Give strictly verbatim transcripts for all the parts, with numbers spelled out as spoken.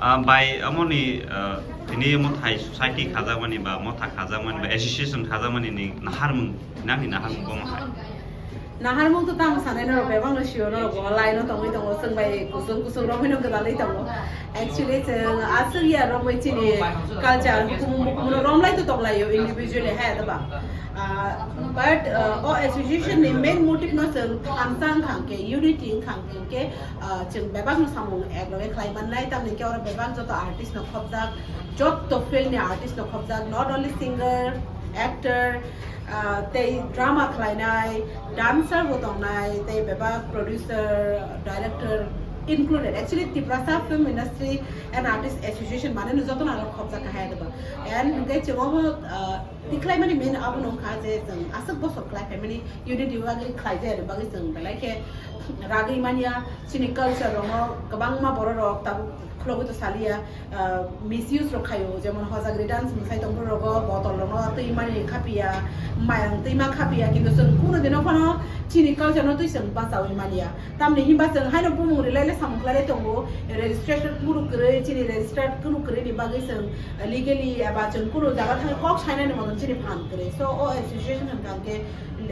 Ah, bai, amoni, ah, tini motha society khajakmani ba motha khajakmani ba association khajakmani ni naharmung, nangni naharmung bomo hai. Naharmung to tang sanai norok bebak no sio, norok bo line no tongwi tongo, chwng bai kusung kusung romwi no gwdalwi tongo. Actually chwng aswk ya romwi chini culture hukumu mukumu no romlai to tonglaio individually hai da ba. Ah, but, ah, o association ni main motive no chwng thansa wngkha hwnkhe, unity wngkha hwnkhe, ah, chwng bebak no samung ek loge khlai mannai, tamni khe oro bebak joto artist no khopjak, joto field ni artist no khopjak, not only singer, actor, ah, tei drama khlainai, dancer bo tongnai, tei bebak producer, director included. Actually, Tiprasa Film Industry and Artist Association mane no joto no aro khopjak hai da ba. And hwnkhe chwng obo, ah, tikhlai mani main abo no wngkha je chwng aswk bosor khlai phaimani unity bagwi khlai jai bagwi chwng belai khe ragwi manya. Chini culture rokno kwbangma borok rok tabuk khulogwi to saliya, ah, misuse rok khaio, jemon hojagri dance mwsai tongphuru rogo botol rokno twi mani khapiya, mayang twi ma khapiya, kintu chwng kunu dino phano chini culture no twi chwng bachawi manya. Tamni hinba chwng haino bumung rwlai le samung khlai le tongo, registration kunu kwrwi, chini registered kunu kwrwi ni bagwi chwng legally eba chwng kunu jaga thangwi kok sainani motom chini phan kwrwi. So o association hwnkha hwnkhe,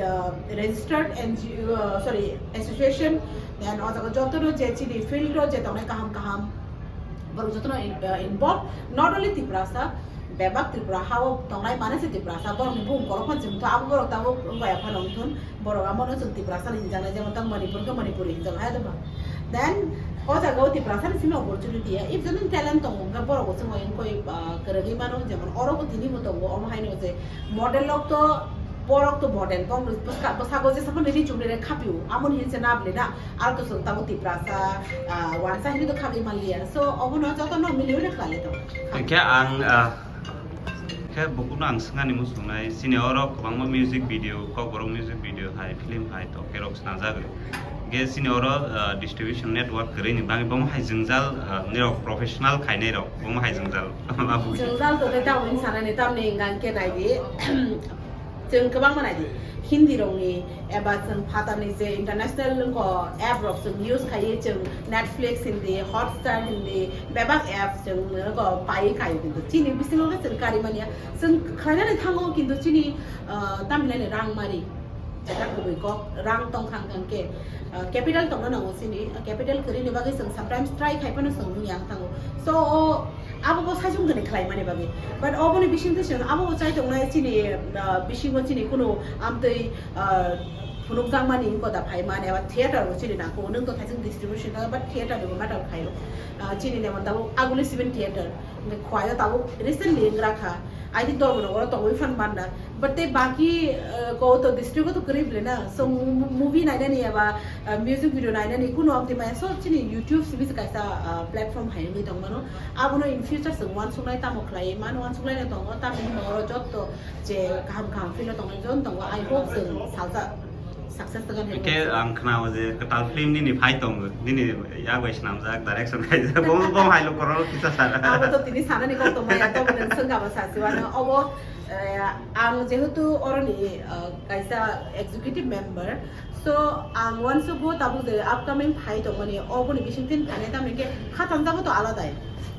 uh, registered N G O, uh, sorry, association, then o jaga jotono je chini field o je tongnai kaham kaham borok jotono in-, uh, involve, not only Tiprasa, bebak Tripura ha o tongnai mane se Tiprasa, borokni bumung kolok phan chwng tho, abo borok tabuk wngya phano wngthun, borok amo no chwng Tiprasa ni hinjaknai, jemon tang Manipur khe Manipuri hinjaknai, hai da ba? Then o jaga o Tiprasa ni simi opportunity ya, if jodi talent tongo, hwnkhe borok bo chwng bai wngkoi, ah, kwrwgwi mano, jemon oro bo tini bo tongo, omo haino je model rok to, borok to model, bong bwska-, bwsago jesa phano ri chumri re khapio, amo ni hinse na bwle na, aro to chwng tabuk Tiprasa, ah, wansa hini to khagwi manliya. So, obono jotono miliui rw khlai le tong. Hwnkhe ang, ah, khe bukuno ang swngani muchungnai, chini oro kwbangma music video, kokborok music video hai, film hai, to kerok swnajagwi. Ge chini oro, ah, distribution network kwrwini bagwi bomo hai jwngjal, ah, nirok professional khainai rok, bomo hai jwngjal. Ma buji. Jwngjal to khe tamo wng sanani, tamni hwnkha hwnkhe nai di. Chwng kwbangma nai di. Hindi rokni eba chwng phatarni je international wngkha app rok chwng use khaiwi chwng Netflix hindi, Hotstar hindi, bebak app chwng wngkha paiwi khaio kintu chini bisingo khe chwng kari manya. Chwng khlainani thango kintu chini, ah, tamni rang mari. Jeta kubui kok rang tong khang khang khe, ah, capital tongna nango chini, ah, capital kwrwini bagwi chwng sometimes try khai phano chwng wngya wng thango. So, o, abo bo saichung gwnwi khlai mani bagwi. But oboni bisingtwi chwng abo bo chai tongnai chini, ah, bisingo chini kunu amtwi, ah, phunukjakmani wngkha da phai mani, eba theater bo chini nangkho, nwng to thaising distribution da, but theater ni bo matter khaio. Ah, chini nemon tabuk Aguli Civil Theater, hwnkhe Khowai o tabuk recently wngrakha. I think Dharmanagar o tongwi phan banda. But tei baki, uh, ko to district o to kwrwi bwle na. So mo-, mo-, movie nainani eba, uh, music video nainani kuno amtwi maya. So chini YouTube simi se kaisa, uh, platform hai wngwi tongmano. Abono in future chwng uansuknai tamo khlai mano, uansuknai no tongo. Tamni hwnba oro jotto je kaham kaham film o tongnai jon tongo. I hope chwng salsa success tongkha hwnwi. Hwnkhe ang khwnao je kwtal film nini phai tongo, nini yak bai swnamjak, direction khaijak, bo, bo hai lo kororo kisa sara. Abo to tini sanani kok tongmaya, to bo nwng swngkha ba sasiwano. Obo, eh, ang jehetu oroni, eh, kaisa executive member, so ang uansukgo tabuk je upcoming phai tongmani, oboni bisingtwi phainai tamni hwnkhe kha tangjabo to aladai.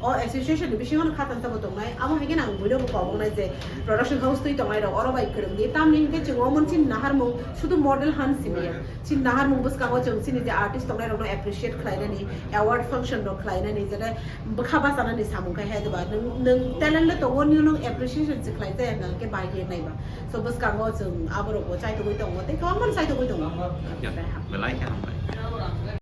O association ni bisingo no kha tansa bo tongnai, amo hai khe ang buino bo kobongnai je production house twi tongnai rok oro bai kwrwng di. Tamni hwnkhe chwng omo chini naharmung sudu model han simi ya. Chini naharmung bwskango chwng chini je artist tongnai rokno appreciate khlainani, award function rok khlainani, jene bwkha bachanani samung khai hai diba. Nwng, nwng talent le tongo, nini nwng appreciation se khlai jaya hwnkhe bai khe naiba. So bwskango chwng aborok bo chaitugwi tongo, tei kwbangma chaitugwi tongo. Belai khe hambai.